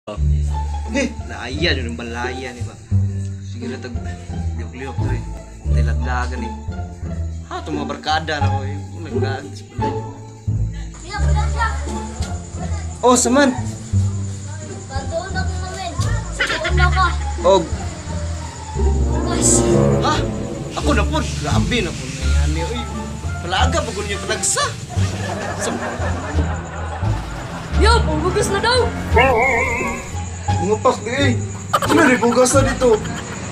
Eh, naaya yun ang balaya ni ba. Sige na tag lihok-lihok dre. Tilagdagan eh. Ha, itong mga barkada na ko eh. Nagdaag sa balay. Oh, saman. Patuon ako namin. Tuon na ka. Og. Bugas. Ha? Ako na po. Grabe na po. Nayani. Uy, palaga pa niyo palagsa. Sa Yup, ang bugas na daw. Mga pak di eh. Ano rin bugas na dito?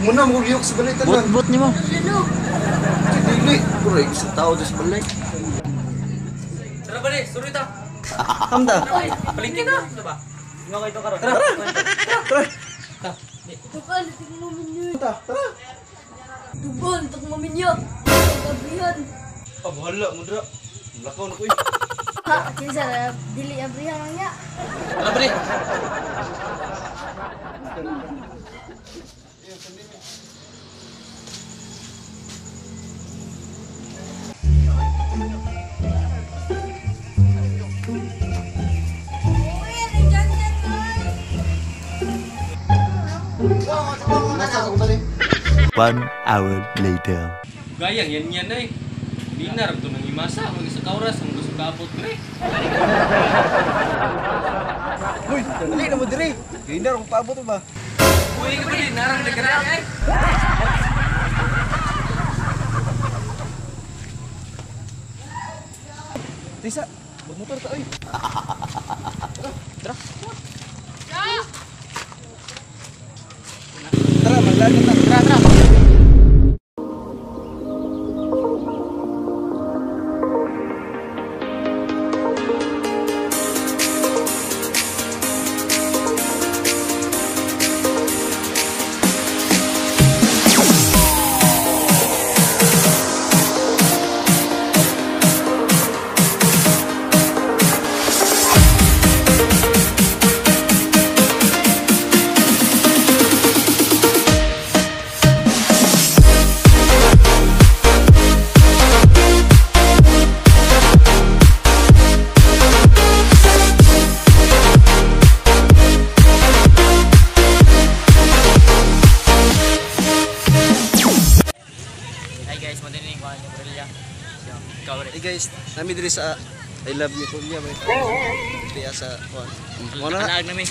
Muna mo lihok sa balay tanan. Bot-bot ni mo. Ano? Dili. Puro sa tao sa balay. Tara ba ni, suroy ta. Hamda. Palingki na. Ano ba? Nga kayo karon. Tara. Tara. Tukal, tigmamin niyo. Tara. Tubon, tigmamin niyo. Abrihan. Ah, bahala mo dra. Lakaw na ko eh. Ha, kinsa na dili abrihan ang niya. Tara ba ni. One hour later. Gayang yan yan ay. Dinar to nang imasa mag isa ka oras ang gusto kaabot dre. Uy, dali na mo dire. Gindar akong paabot ba? Uy, ka ba ni narang nagkara ay. Tisa, magmotor ta oy. Tara. Tara, maglagat na. Tara, tara. Hi guys, madinig ko ang Korea. Ikaw Hey guys, nami diri sa I love you Korea ba. Diri sa kuan. Mo na. Kanaag namin.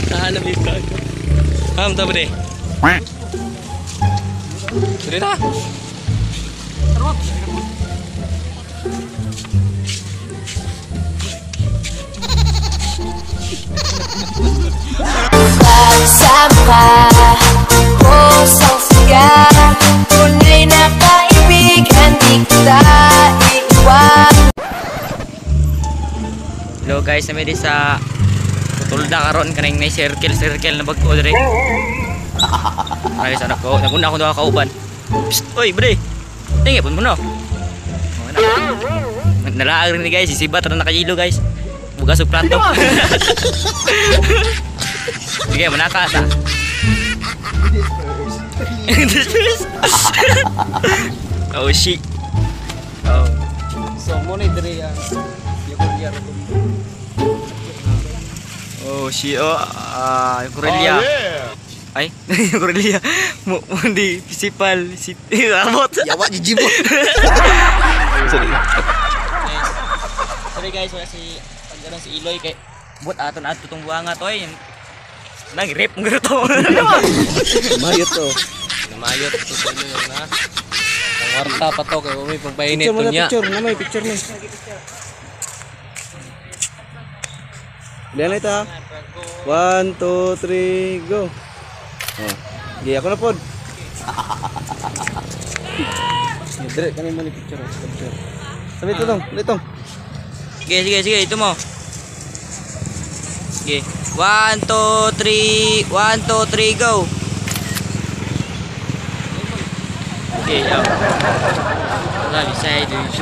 Tahan na bibig. Ham ta bre. Dre ta. Sama pusong siga, tunay na kaibigan, di kita iiwan. Hello guys, nami di sa Tulda karon kaning may circle circle na bag-o dre. Ay sa nako, naguna ako duha kauban. Psst, oy bre. Tingi pun mo no. Nalaag rin ni guys, sisibat ra nakayilo guys. Bugas og plato. Sige, manaka sa. Disperse. Oh shit. Oh. So mo na diri ang Korea. Oh shit. Oh, ah, yung Korea. Ay, yung Korea. Mo di sipal si abot. Yawa jijibo. Sorry. Sorry guys, wala si pag si Iloy kay but aton ato tong buanga to ay. Nag-rip mo to. Mayot to. Namayot to sa inyo na. Ang warta pa to kay umi pang painit Picture mo na niya. picture, na may picture na. Dali ta. 1 2 3 go. Oh. Gi ako na pod. Dire kani mo ni picture, picture. Sabi ito dong, dito. Sige, sige, sige, ito mo. Sige. 1 2 3, 1 2 3 go. Okay, yo. Wala, bisay, di. 1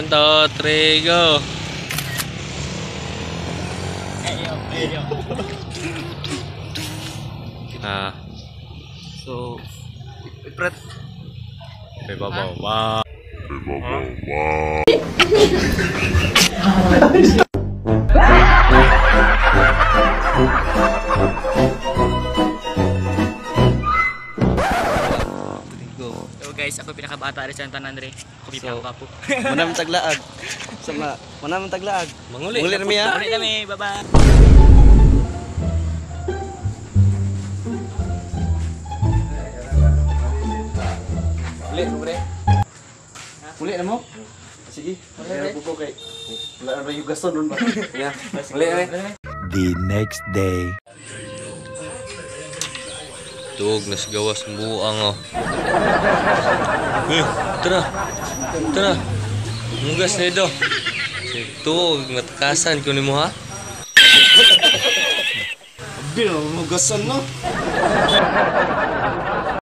2 3 go. Ah. So, ipret. Go. So guys, ako pinakabata rin sa tanan dre. Ako pinakagwapo. Manam taglaag. Sama, manam taglaag. Manguli. Manguli na miya. Uli kami, bye-bye. Uli, pre. Uli na mo? Sige. Muli na ko kay. Wala na yung gason nun ba? Yeah. Uli na. The next day. Tuog na sa gawas ng buang oh. Eh, tara. Tara. Mugas na ito. Tuog, natakasan ko ni mo ha. Abi na, hugasan no.